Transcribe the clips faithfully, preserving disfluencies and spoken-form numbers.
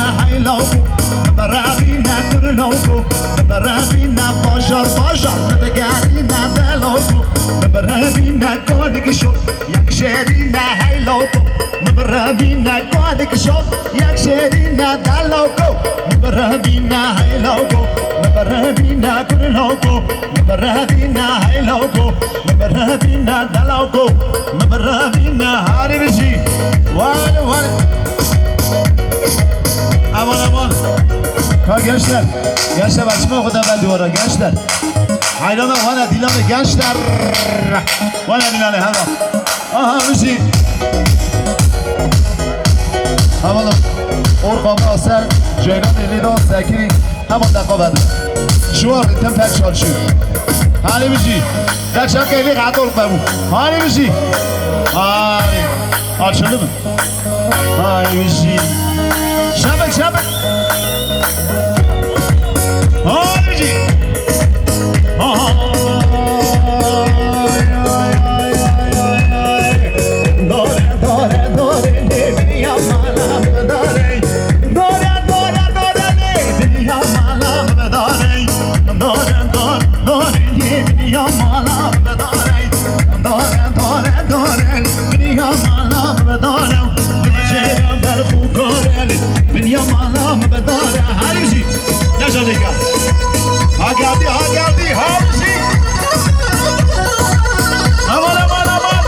Hey lawko, min bi revîne kur lawko, min bi revîne bajar bajar, min digerîne de lawko, min bi revîne konik şo, yek şêrîne hey lawko, min bi revîne konik şo, yek şêrîne de lawko, min bi revîne hey lawko, min bi revîne kur lawko, min bi revîne hey lawko, min bi revîne de lawko, min bi revîne herî bijî. Wale wale. Aman aman. Ha gençler. Gençler, açma o kadar ben duvara gençler. Hayrana vana dilanı gençler. Vana dilanı hemen. Aha müziği. Hemen. Orkama sen Ceylan elini al sekini. Hemen dakika verdim. Şu an ritim pek çalışıyor. Hadi müziği. Kaçak eli rahat ol bu. Hadi müziği. Hadi. Açıldı mı? Ay bijî. Şabek, şabek. Ay bijî. Ay, ay, ay, ay, ay. Dore, dore, dore, ne bir yamanam dore. Dore, dore, dore, ne bir yamanam dore. Dore, dore, dore, ne bir yamanam dore. Dore, dore, dore, biniya mala bidare. Bicêre berx û karê, biniya mala bidare. Herî jî. Neşe dika. Ha geldi, ha geldi, ha jî. Aman, aman, aman.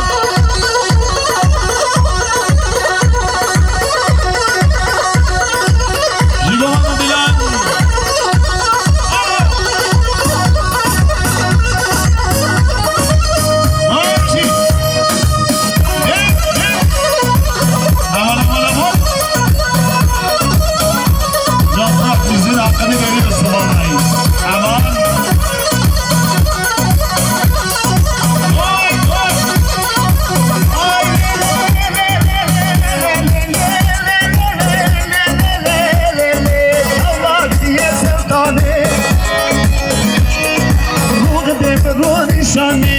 Jigohan Dilan. Aman, aman, aman. Yaprak bizin hakkını veriyorsun vallahi. Aman. Vay, vay. Ay. Allah diye sevdanı. Ruh de bir ruh nişanı.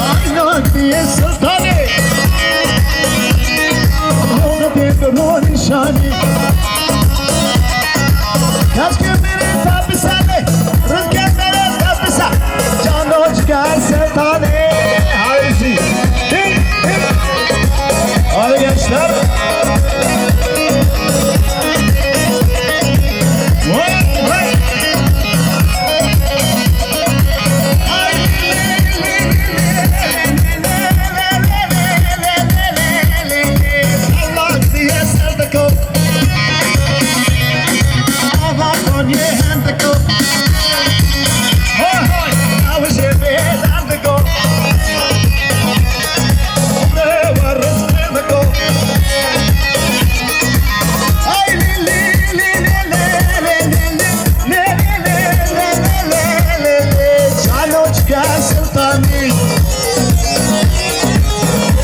Aynak diye sevdanı. Ruh de bir ruh nişanı. Kaç gün biri tapısanı. Rüzgar biri tapısa. Cano çıkar sevdanı. Haydi. Hadi gençler. Vay, vay. Ay. Allah diye sevdik o. Ama Konya'ya hendik o. Hoy, hoy, avcı bir dandik o.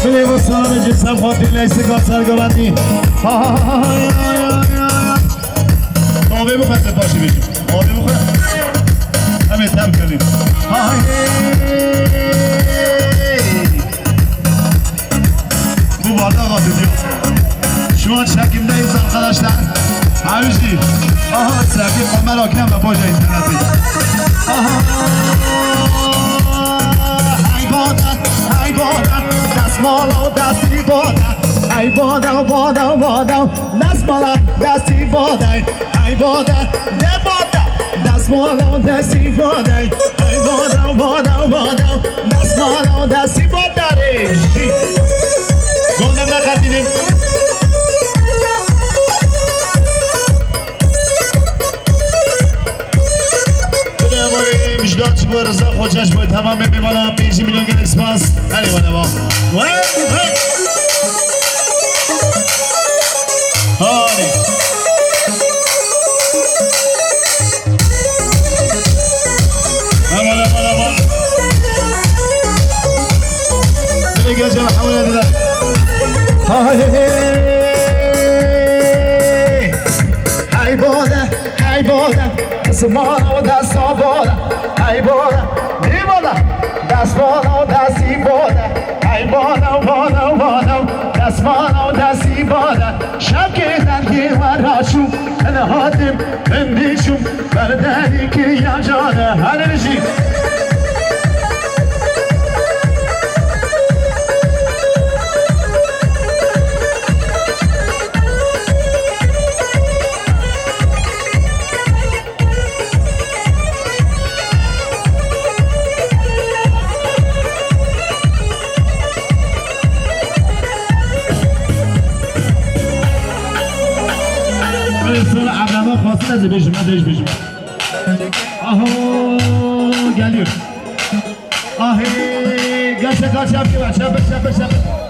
Bilê bu sahanê cî ser xwe tê leyse ka sergovendî. Ay, ay, ay, ay, ay. Avê bixwe te paşê bêjim. Avê bixwe. Em ê tev kenî. Ay. Bu bardağı da tutuyor. Şu an çekimdeyiz arkadaşlar. Abicim. Aha, sergi kamera kime boca interneti. Aha. Hey boda, hey boda, das molo, das di boda. Hey boda, boda, boda, das molo, das di boda. Hey boda, de boda, das molo, das di boda. Hey boda, boda, boda, das molo, das di boda. Golden Nakatini. Mijdat ji bo Reza Xoca ji bo temamê mêvanan pêncî milyon gelek spas. Erê wene va. Wey, wey. Hadi. Aman, aman, aman. Dilê gece hewle dide. Hay, hey, hey. Hey, bode, hey, bode. Smala da sabora. Hey, bode. Hey, bode. Das bode, das bode. Hey, bode, bode, bode. Das bode, das bode. Evkê xelkê we raşû, min hatim, min dîşû, berderî kiriya cane, her bijî. Sonra Adnan'a kalsın da bejim, hadi bejim. Aho, geliyor. Ahê, gerçek kaç yapıyor, çapır, çapır, çapır.